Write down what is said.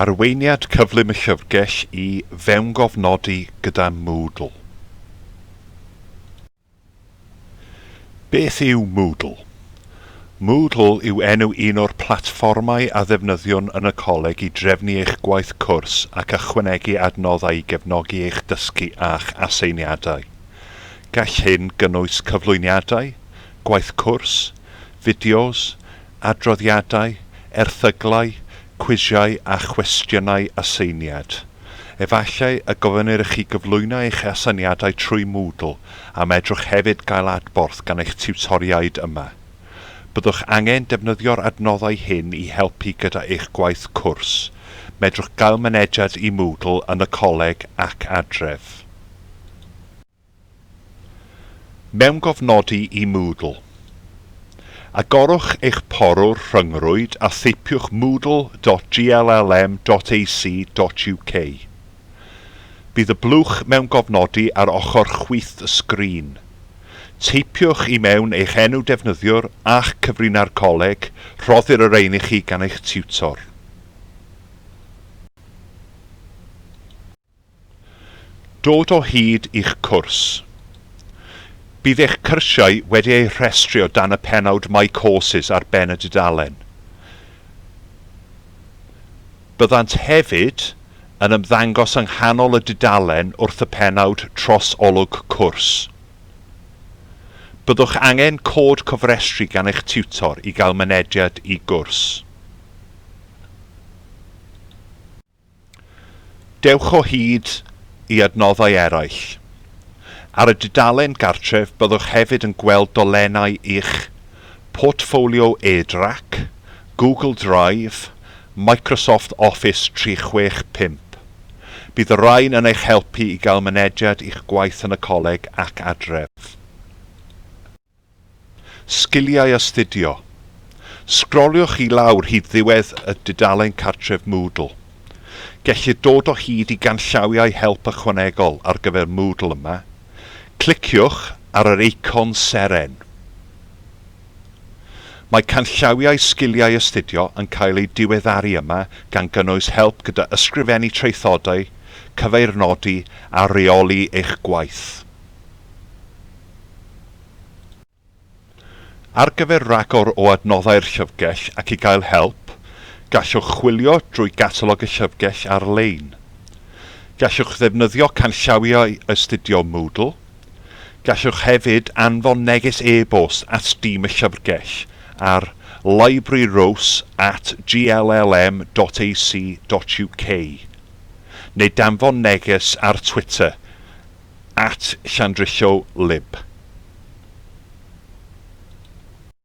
Arweiniad cyflym y llyfrgell i fewngofnodi gyda Moodle. Beth yw Moodle? Moodle yw enw un o'r platfformau a ddefnyddiwn yn y coleg i drefnu eich gwaith cwrs ac ychwanegu adnoddau i gefnogi eich dysgu a'ch aseiniadau. Gall hyn gynnwys cyflwyniadau, gwaith cwrs, fideos, adroddiadau, erthyglau, cwisiau a chwestiynau aseiniad. Efallai y gofynnir i chi gyflwyno eich aseiniadau trwy Moodle a medrwch hefyd gael adborth gan eich tiwtoriaid yma. Byddwch angen defnyddio'r adnoddau hyn i helpu gyda eich gwaith cwrs. Medrwch gael mynediad i Moodle yn y coleg ac adref. Mewngofnodi i Moodle. Agorwch eich porwr rhyngrwyd a theipiwch moodle.glm.ac.uk. Bydd y blwch mewngofnodi ar ochr chwith y sgrin. Teipiwch i mewn eich enw defnyddiwr a'ch cyfrinair coleg, rhoddir y rhain i chi gan eich tiwtor. Dod o hyd i'ch cwrs. Bydd eich cyrsiau wedi eu rhestru o dan y pennawd My Courses ar ben y dudalen. Byddant hefyd yn ymddangos yng nghanol y dudalen wrth y pennawd Tros Olwg Cwrs. Byddwch angen cod cofrestru gan eich tiwtor i gael mynediad i gwrs. Dewch o hyd i adnoddau eraill. Ar y dudalen gartref byddwch hefyd yn gweld dolennau i'ch Portffolio eDrac, Google Drive, Microsoft Office 365. Bydd y rhain yn eich helpu i gael mynediad i'ch gwaith yn y coleg ac adref. Sgiliau astudio. Sgroliwch i lawr hyd ddiwedd y dudalen cartref Moodle. Gellir dod o hyd i ganllawiau help ychwanegol ar gyfer Moodle yma. Cliciwch ar yr eicon seren. Mae canllawiau sgiliau astudio yn cael eu diweddaru yma gan gynnwys help gyda ysgrifennu traethodau, cyfeirnodi a rheoli eich gwaith. Ar gyfer rhagor o adnoddau'r llyfrgell ac i gael help, gallwch chwilio drwy gatalog y llyfrgell ar-lein. Gallwch ddefnyddio canllawiau astudio Moodle. Gallwch hefyd anfon neges e-bost at dîm y llyfrgell ar libraryrose at glm dot ac dot uk neu danfon neges ar Twitter at Llandrillo Lib.